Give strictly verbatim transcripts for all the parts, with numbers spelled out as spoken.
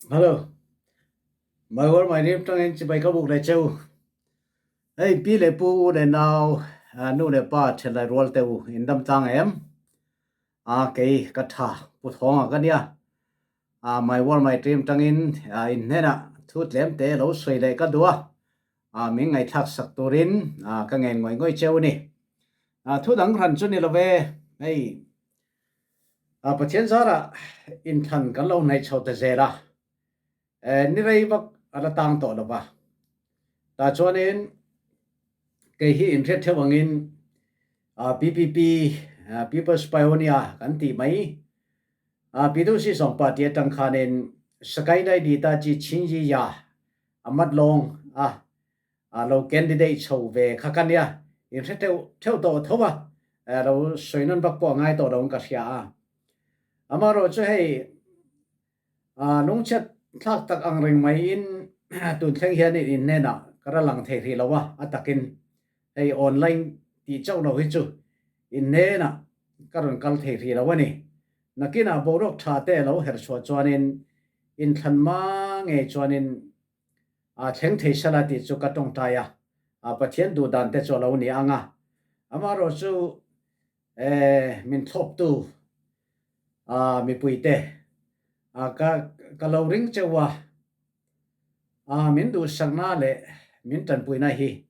Hello. My World My Dream tangin chibai ka buk le cheu. Hei, pi le pu, u le nau, a, nu le pa, ṭhen lai rual te u, in dam tang em? A, kei ka ṭha, Pu Thawng a ka nia. A, My World My Dream tangin, a, in hnena thu tlem te lo soi le ka dua. A, min ngaithlak sak turin, a, ka ngen ngoi ngoi cheu ni. A, thu dang hran chu ni lo ve. Hei. A, Pathian zara in thlan kan lo nei chho ta zel a. Eh, ni rei vak a la tang tawh lo va. Ta chuanin kei hi in hriat theuh angin, a, P P P, a, People's Pioneer kan tih mai. A, P W C zawng party aṭang khanin Sakainai Dita chi Chinyiya a mat lawng a, a, lo candidate chho ve kha ka nia. In hre theuh, theuh tawh tho va. A, lo sawi nawn vak pawh a ngai tawh lo ka hria a. Amaherawhchu hei, a, lungchhiat thlak tak ang reng mai in tun thleng hianin in hnena ka ra lang thei hrih lo a, a takin hei online tih chauh lo hi chu in hnena ka rawn kal thei hrih lo a ni. Nakinah boruak ṭha te lo her chhuah chuanin in thlan ma ngei chuanin, a, thleng thei sela tih chu ka ṭawngṭai a, a, Pathian duh dan te chu a lo ni ang a. Amaherawhchu, eh, min thlawptu, a, mipuite, a, ka, ka lo ring cheu a, a, min duhsakna leh min ṭanpuina hi,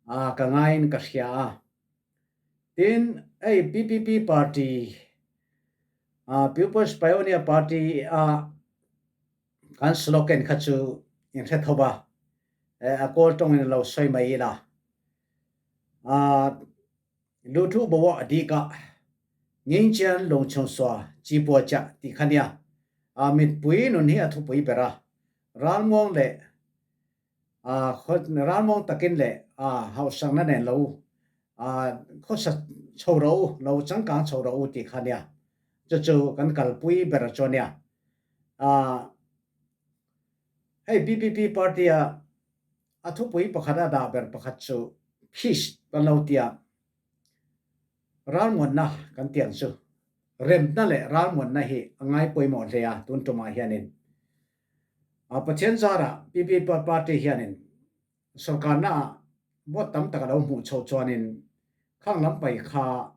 a, ka ngaiin ka hria a. Tin, hei P P P party, a, People's Pioneer Party a kan slogan kha chu in hre tho va, eh, a kawl ṭawngin lo sawi mai ila. A, lu thu bo a dik a, ngin chian lung chung sua chi pua cha tih kha nia. A, mipui nun hi a thupui ber a. Ralmuang leh, a, khaw-, ralmuang takin leh, a, hauhsakna nen lo, a, khawsa chho ro u, lo changkang chho ro u tih kha nia. Chu chu kan kalpui ber chu a nia. A, hei P P P party a, a thupui pakhat a dah ber pakhat chu peace kan lo tia. Ralmuanna kan tih ang chu. Remna leh ralmuanna hi a ngai pawimawh hle a, tun ṭumah hianin. A, Pathian zara P P P party hianin sawrkarna ah vote tam tak a lo hmuh chho chuanin khang lam pai kha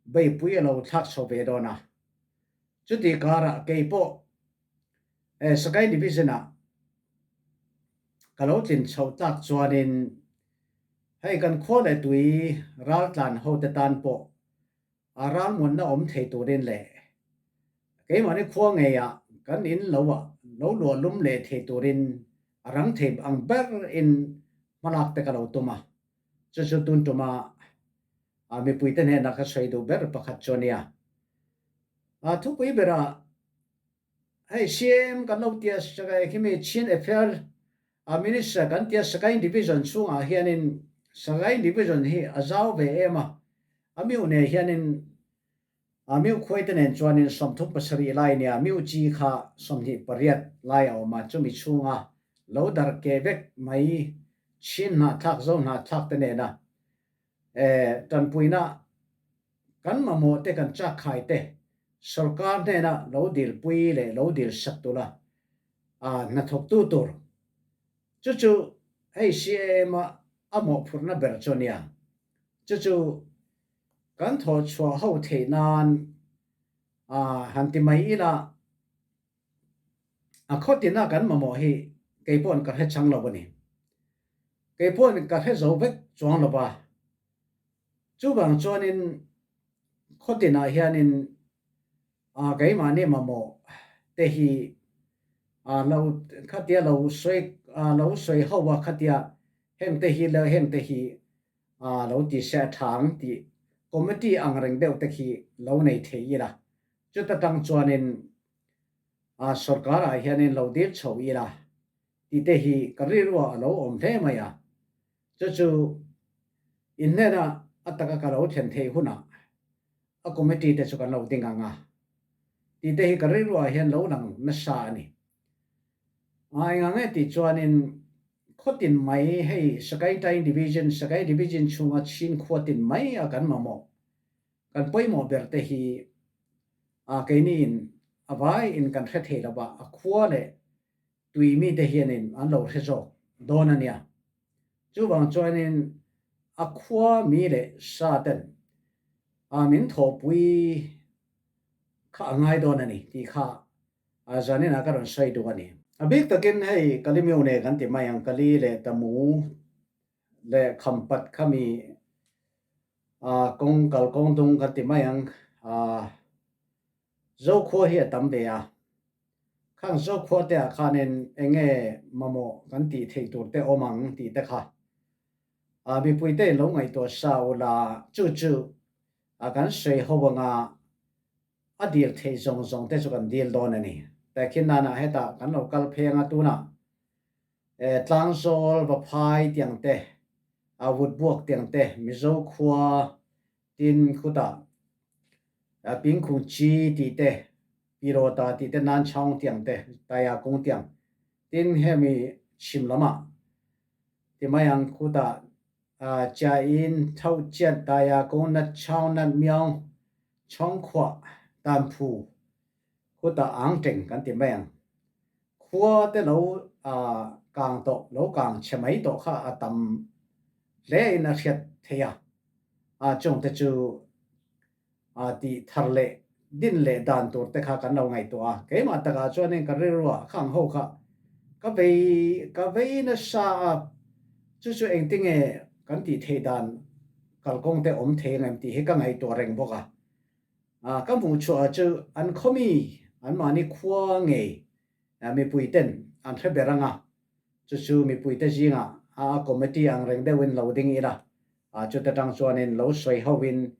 beipui a lo thlak chho ve dawn a. Chuti karah kei pawh, eh, Sagaing Division-ah ka lo tlin chhoh tak chuanin hei kan khua leh tui raltlan ho te tan pawh a ralmuanna awm thei turin leh keimahni khua ngeiah kan in lo ah lo luah lum leh thei turin a rang thei ang ber in hmalak te ka lo tum a. Chu chu tun ṭuma, a, mipuite hnena ka sawi duh ber pakhat chu a nia. A, thupui berah hei C M kan lo tia, Sagai, khi mi Chin Affair, a, Minister kan tia, Sagaing Division chhungah hianin Sagaing Division hi a zau ve em a. A miu nei hianin, a, miu khuaite nen chuanin sawmthum pasarih lai nia, miu chi kha sawmhnih pariat lai a awm a, chumi chhunga lo darh keh vek mai Chin hnahthlak, Zo hnahthlak te nena, eh, ṭanpuina kan mamawh te, kan chakkhai te sawrkar hnena lo dilpui leh lo dilsak tura, a, hnathawktu tur. Chu chu hei C M a, a mawhphurhna ber chu a nia. Chu chu kan thawh chhuah ho theih nan, a, han ti mai ila, a, khawtina kan mamawh hi kei pawhin ka hre chang lo a ni. Kei pawhin ka hre zo vek chuang lo va. Chuvang chuanin khawtinah hianin, a, keimahni mamawh te hi, a, lo, khatia lo sawi, a, lo sawi ho a, khatia heng te hi lo, heng te hi, a, lo ti se a ṭha ang tih committee ang reng deuh te khi lo nei thei ila. Chuta ṭang chuanin, a, sawrkarah hianin lo dil chho ila tih te hi ka rilruah a lo awm hle mai a. Chu chu in hnena a taka ka lo thlen theih hunah a committee te chu kan lo ding ang a, tih te hi ka rilruah hian lo lang nasa a ni. A, engah nge tih chuanin khawtin mai hei Sagaing Division, Sagaing Division chhunga Chin khua tin mai a kan mamawh, kan pawimawh ber te hi, a, keiniin a vaiin kan hre thei lo va, a khua leh tui mite hianin an lo hre zawk dawn a nia. Chuvang chuanin a khua mi leh sa ten a min thawhpui kha a ngai dawn a ni tih kha a zanin a ka rawn sawi duh a ni. A bik takin hei Kali Myone kan ti mai ang, Kali leh Tamu leh Khampat khami a kawng kalkawng dung kan ti mai ang, a Zokhua hi a tam ve a. Khang Zokhua te ah khanin eng nge mamawh kan tih theih tur te awm ang tih te kha a mipuite in lo ngaihtuah sa ula, chu chu a kan sawi ho anga a dil theih zawng zawng te chu kan dil dawn a ni. Tehkhin nana hetah kan lo kal phei ang a, tuna eh, Tlangzawl, Vaphai tiang te, a Vutbuak tiang te, Mizo khua, tin khutah a Pingkhungchi tih te, Pirota tih te, Nanchhawng tiang te, Tayakung tiang, tin hemi chhim lamah ti mai ang khutah a Chiain, Thauchiat, Tayakung, Natchhawng, Natmiawng, Chhawngkhua, Tanphu, khutah Angteng kan ti mai ang. Khua te lo a kang tawh, lo kang chhe mai tawh kha a tam hle in a hriat theih a, a chungte chu a tih thar leh din leh dan tur te kha kan lo ngaihtuah a. Keimah takah chuanin ka rilruah khang ho kha ka vei, ka vei nasa a, chu chu engtinge kan tih theih dan kalkawng te awm thei ang em tih hi ka ngaihtuah reng bawk a. A, ka hmuh chhuah chu an khaw mi, anmahni khua ngei a mipui ten an hre ber ang a, chu chu mipui te zingah a, a committee ang reng deuhin lo ding ila, a, chute tang chuanin lo sawi ho in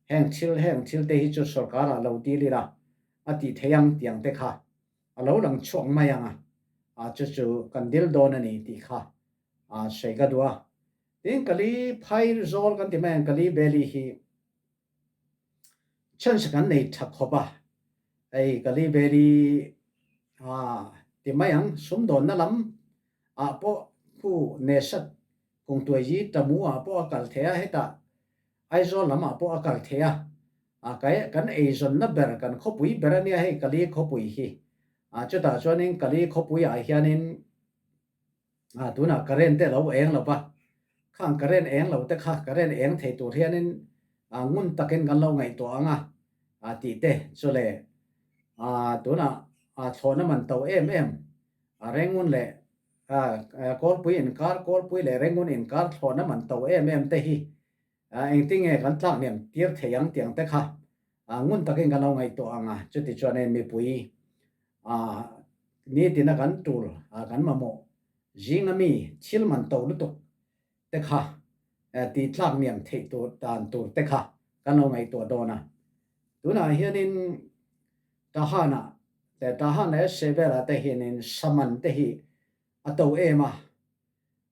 heng thil, heng thil te hi chu sorkarah lo dil ila a tih theih ang tiang te kha a lo lang chhuak mai ang a, a, chu chu kan dil dawn a ni tih kha a, sawi ka duh a. Tin Kali Phaizawl kan ti mai ang, Kali Valley hi chance kan nei ṭha khawp a. Hei Kali Valley a, ti mai ang, sumdawnna lam ah pawh khu Nesat, Kungtuayi, Tamu ah pawh a kal thei a, hetah Aizawl lamah pawh a kal thei a. A, kai-, kan eizawnna ber, kan khawpui ber a nia hei Kali khawpui hi. A, chutah chuanin Kali khawpuiah hianin a, tunah current te lo eng lo va, khang current eng lo te kha current eng thei tur hianin a, ngun takin kan lo ngaihtuah ang a, a, tih te chu le, a, tunah a, thlawhna man to em em a, Rangoon leh a, a, Kawlpui inkar, Kawlpui leh Rangoon inkar thlawhna man to em em te hi a, engtin nge kan tlakniam tir thei ang tiang te kha a, ngun takin kan lo ngaihtuah ang a, chuti chuanin mipui a, nitina kan tul a, kan mamawh zinga mi thil man to lutuk te kha, eh, tih tlakniam theih tur dan tur te kha kan lo ngaihtuah dawn a. Tunah hianin Tahan-ah, te Tahan leh Sevela te hianin saman te hi a to em a,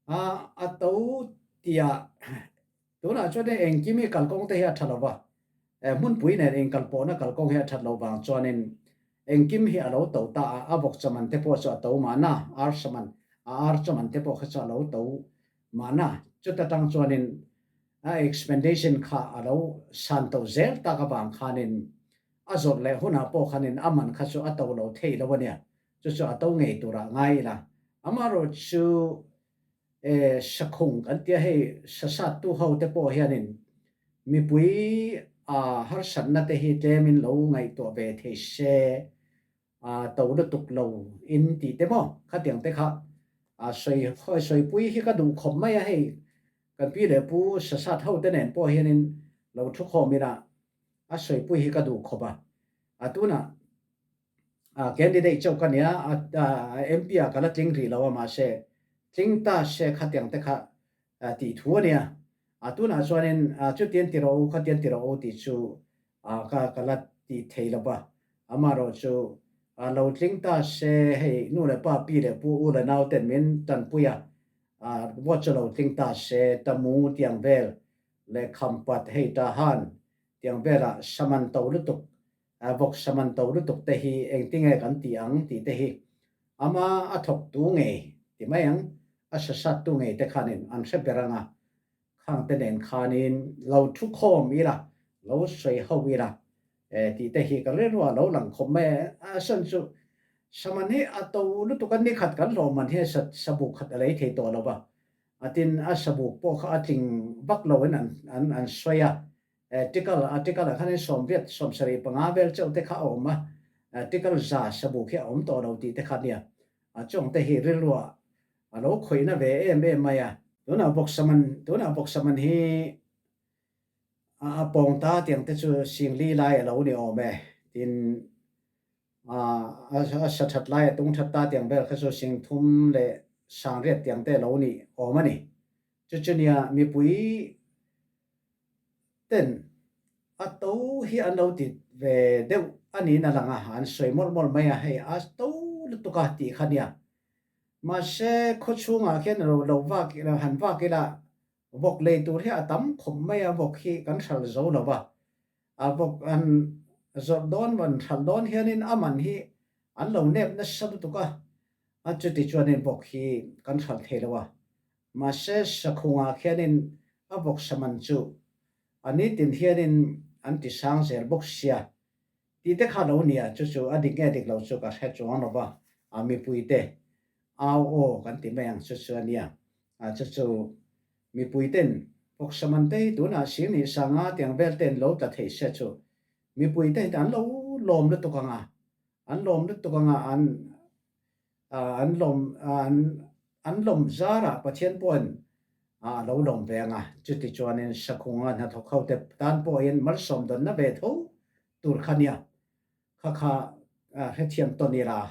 a, a to tia, tunah chuan engkim hi kalkawng te hi a ṭha lo va, eh, hmunpui nen inkalpawhna kalkawng hi a ṭhat lo vang chuanin engkim hi a lo to ta a, a vawkcha man te pawh chu a to mahna, arsa man, a archa man te pawh kha chu a lo to mahna, chuta tang chuanin a expectation kha a lo san to zel tak avang khanin a zawt leh hunah pawh khanin a man kha chu a to lo thei lo a nia. Chu chu a to ngei turah ngai ila. Amaherawhchu, eh, sakhung kan tia hei sasattu ho te pawh hianin mipui, a, harsatna te hi tlemin lo ngaihtuah ve thei se, a, to lutuk lo in tih te maw? Khatiang te kha, a, sawi, sawi pui hi ka duh khawp mai a hei. Kan pi leh pu sasat ho te nen pawh hianin lo thu khawm ila, a sawi pui hi ka duh khawp a. A tunah a, candidate chauh ka nia, a, a, M P a ka la tling rih lo a, mahse, tling ta se khatiang te kha, a, tih thu a nia. A, tunah chuanin, a, chutian ti rawh u, khatian ti rawh u tih chu, a, ka, ka la tih thei lo va. Amaherawhchu, a, lo tling ta se hei nu leh pa, pi leh pu, u leh nau ten min tanpui a, a, vote chu lo tling ta se, Tamu tiang vel leh Khampat hei Tahan tiang velah saman to lutuk, a, vawksa man to lutuk te hi engtin nge kan tih ang tih te hi ama a thawktu ngei ti mai ang, a sasattu ngei te khanin an hre ber ang a, khang te nen khanin lo thu khawm ila, lo sawi ho ila, eh, tih te hi ka rilruah lo lang khawp mai a, a san chu Saman hi a to lutuk a, ni khat kan hlawh man hi sa, sabuk khat a lei thei tawh lo va. A tin a sabuk pawh kha a tling vak lo in an, an, an sawi a. Eh, tikal, a tikal a khan sawmriat, sawmsarih panga vel chauh te kha a awm a. Eh, tikal za sabuk hi a awm tawh lo tih te kha nia. A chuang te hi rilruah a lo khawihna ve em em mai a. Tunah vawk saman, tunah vawk saman hi a, a pawng ta tiang te chu singli lai a lo ni awm e. Tin, a, a, a sa that lai a tung that ta tiang vel kha chu singthum leh sangriat tiang te lo ni awm a ni. Chu chu nia mipui ten a to hi an lo ti ve deuh a niin a lang a, an sawi mawlh mawlh mai a, hei a to lutuk a tih kha nia. Mahse, khaw chhungah khian lo, lo vak, han vak ila vawk lei tur hi a tam khawp mai a, vawk hi kan hralh zo lo va. A vawk an zawrh dawn, van hralh dawn hianin a man hi an lo nep nasa lutuk a, a chuti chuanin vawk hi kan hralh thei lo a. Mahse, sakhungah khianin a vawk saman chu a nitin hianin an ti sang zel bawk sia. Tih te kha lo nia, chu chu a dik nge dik lo chu ka hre chuang lo va, a mipui te. Au aw kan ti mai ang chu chu a nia. A chu chu mipui ten vawk saman te hi tunah sing nih sanga tiang vel ten lo tla thei se chu. Mipui te hi an lo lawm lutuk ang a. An lawm lutuk ang a, an, a, an lawm, a, an, an lawm zarah Pathian pawhin, a, a lo lawm ve ang a. Chuti chuanin sakhunga hnathawk ho te tan pawhin malsawm dawnna ve tho tur kha nia. Kha kha, a, hrethiam tawn ila.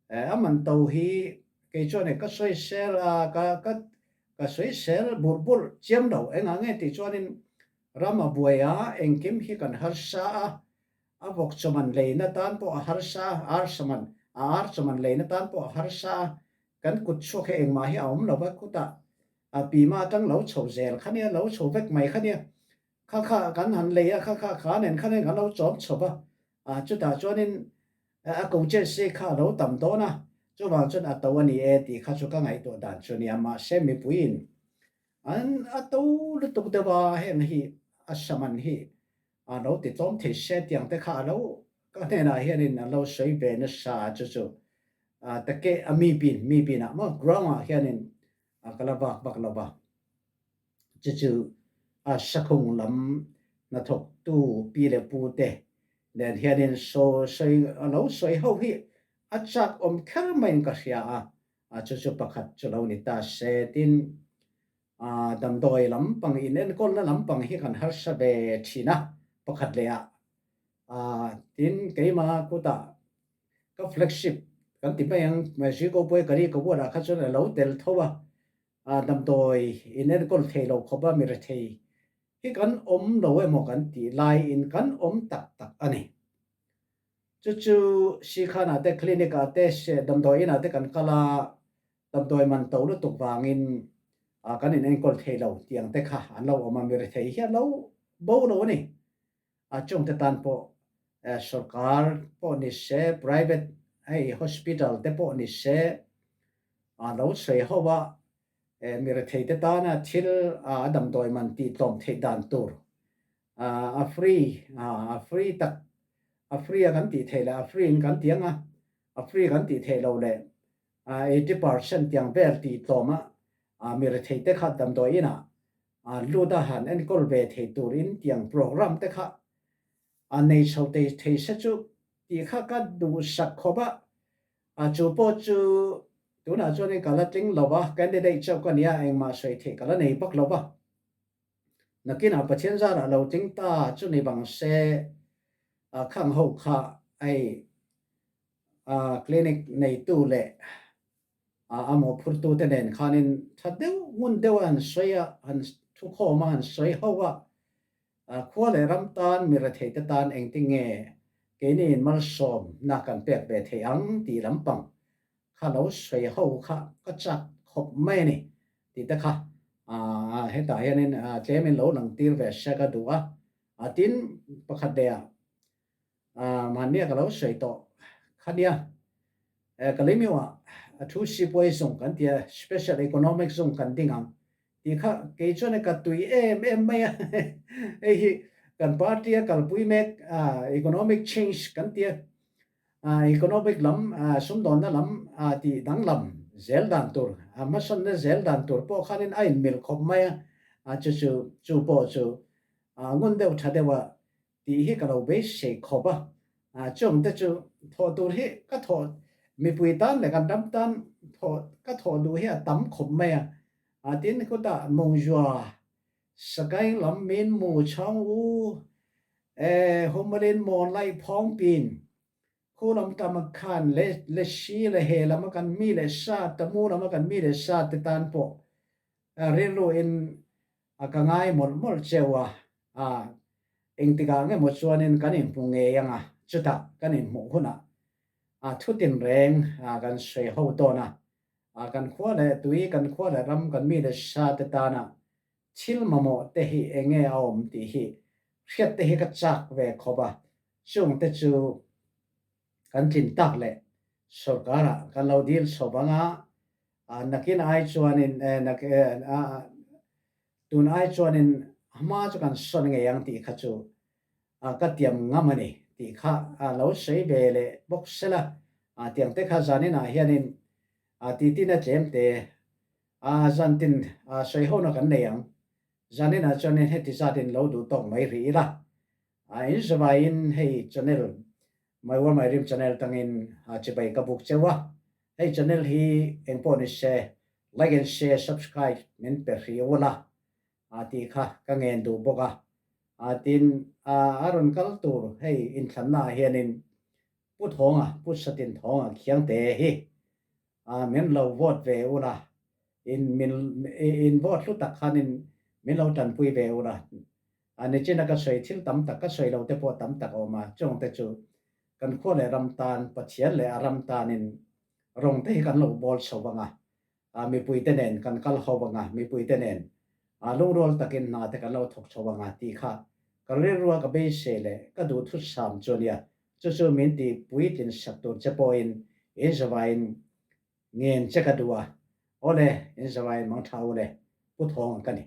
E, a man to hi kei chuan e ka sawisel a, ka, ka, ka sawisel burh burh chiam lo. Engah nge tih chuanin ram a buai a, engkim hi kan harsa a, a vawk chaman leina tan pawh a harsa a, ar chaman, a ar chaman leina tan pawh a harsa a, kan kut chhuak hi engmah hi a awm lo va, kutah a pima atang lo chho zel kha nia, lo chho vek mai kha nia. Kha kha kan han lei a, kha kha kha nen kha nen kan lo chawm chho va. A, chutah chuanin, a, a ko chet si kha a lo tam dawn a, chuvang chuan a to a ni e tih kha chu ka ngaihtuah dan chu nia. Mahse, mipuiin an a to lutuk deuh a, heng hi a saman hi a lo ti tlawm thei se tiang te kha a lo, ka hnenah hianin a lo sawi ve nasa a, chu chu, a, take a mi pin, mi pinah maw, ground-ah hianin, a, ka la vak vak lo va. Chu chu, a, sakhung lam hnathawktu pi leh pu te nen hianin saw, sawi, a lo sawi ho hi a chak awm kher maiin ka hria a, a, chu chu pakhat chu lo ni ta se. Tin, a, damdawi lampang, inenkawlna lampang hi kan harsa ve ṭhin a, pakhat leh a. A, tin, keima kutah ka flagship kan ti mai ang, Mexico pawh ka ri ka buatah kha chuan a lo tel tho a. A, damdawi inenkawl thei lo khawpa mi rethei hi kan awm lo emaw kan tih laiin kan awm tak tak a ni. Chu chu sikhanah te, clinic-ah te, se, damdawi inah te kan kal a, damdawi man to lutuk vangin, a, kan inenkawl thei lo tiang te kha an lo awm a, mi rethei hi a lo bo lo a ni. A, chungte tan pawh, eh, sawrkar pawh ni se, private hei hospital te pawh ni se, a, lo sawi ho a, eh, mi rethei te tana thil, a, a damdawi man tih tlawm theih dan tur, a, a free, a, a free tak, a free a kan tih theih leh, a free in kan ti ang a, a free kan tih theih lo leh, a, eighty percent tiang vel tih tlawm a, a, mi rethei te kha damdawi inah, a, lut a han enkawl ve thei turin tiang program te kha, a, nei chho thei, thei se chu tih kha ka duhsak khawp a. A, chu pawh chu tunah chuan ka la tling lo va, candidate chauh ka nia, engmah sawi theih ka la nei bak lo va. Nakinah Pathian zarah lo tling ta chu ni bang se, a, khang ho kha hei, a, clinic neitu leh, a, a mawhphurtu te nen khanin ṭha deuh ngun deuh a han sawi a, han thukhawm a, han sawi ho a, a, khua leh ram tan mi rethei te tan engtin nge keini in malsawmna kan pek ve thei ang tih lampang kha lo sawi ho kha ka chak khawp mai a ni tih te kha, a, hetah hianin, a, tlemin lo lang tir ve se ka duh a. A, tin, pakhat leh a, a, mahnia ka lo sawi tawh kha nia. Eh, Kalaymyo-ah, a, thu sipuai zung kan tia, special economic zung kan ding ang tih kha kei chuan ka tui em em mai a. Hei hi kan party a kalpui mek, a, economic change kan tia. economic lam, sumdawnna lam, ti danglam zel dan tur, hmasawnna zel dan tur pawh khanin a inmil khawp mai a. Chu chu, chu pawh chu ngun deuh ṭha deuh a tih hi ka lo beisei khawp a. Chuongte chu thawh tur hi ka thawh, mipui tan leh kan ram tan thawh, ka thawh duh hi a tam khawp mai a. Tin, khuta Mungzua, Sagaing lam, Minmu, Chawng U, Humalin, Mawn Lai, Phawngpin, khu lam tama khan le, le si le he lama kan mi le sa, Tamu lama kan mi le sa te tan pawh rilru in ka ngai mawlh mawlh cheu a. Engtikah nge maw chuanin kan inhmu ngei ang a, chutah kan inhmuh hunah thu tinreng kan sawi ho dawn a. Kan khua leh tui, kan khua leh ram, kan mi le sa te tana thil mamawh te hi eng nge a awm tih hi hriat te hi ka chak ve khawp a. Chuongte chu kan tlin tak leh sawrkarah kan lo dil chho vang a, nakin ai chuanin, tun ai chuanin hma chu kan sawn ngei ang tih kha chu ka tiam ngam a ni tih kha lo sawi ve leh bawk sela. Tiang te kha zaninah hianin titi na tlem te, zan tin sawi hona kan nei ang. Zaninah chuanin heti zatin lo duh tawk mai rih ila. In zavaiin hei channel, My World My Dream channel tangin chibai ka buk cheu a. Hei channel hi engpawh ni se, like and share, subscribe min pe hrih ula tih kha ka ngen duh bawk a. Tin, a rawn kal tur hei inthlannaah hianin Pu Thawnga, Pu Satin Thawnga Khiangte hi min lo vote ve ula, in min, in vote hlu tak khanin min lo ṭanpui ve ula. Nichina ka sawi thil tam tak, ka sawi lo te pawh tam tak a awm a, chuongte chu kan khua leh ram tan, Pathian leh a ram tanin rawng te hi kan lo bawl chho vang a, mipui te nen kan kal ho vang a, mipui te nen lungrual takin hna te kan lo thawk chho vang a tih kha ka rilrua ka beisei leh ka duhthusam chu a nia. Chu chu min tihpui tlin sak tur che pawhin in zavaiin ngen che ka duh a. Awle, in zavaiin mangṭha ule, Pu Thawnga ka ni.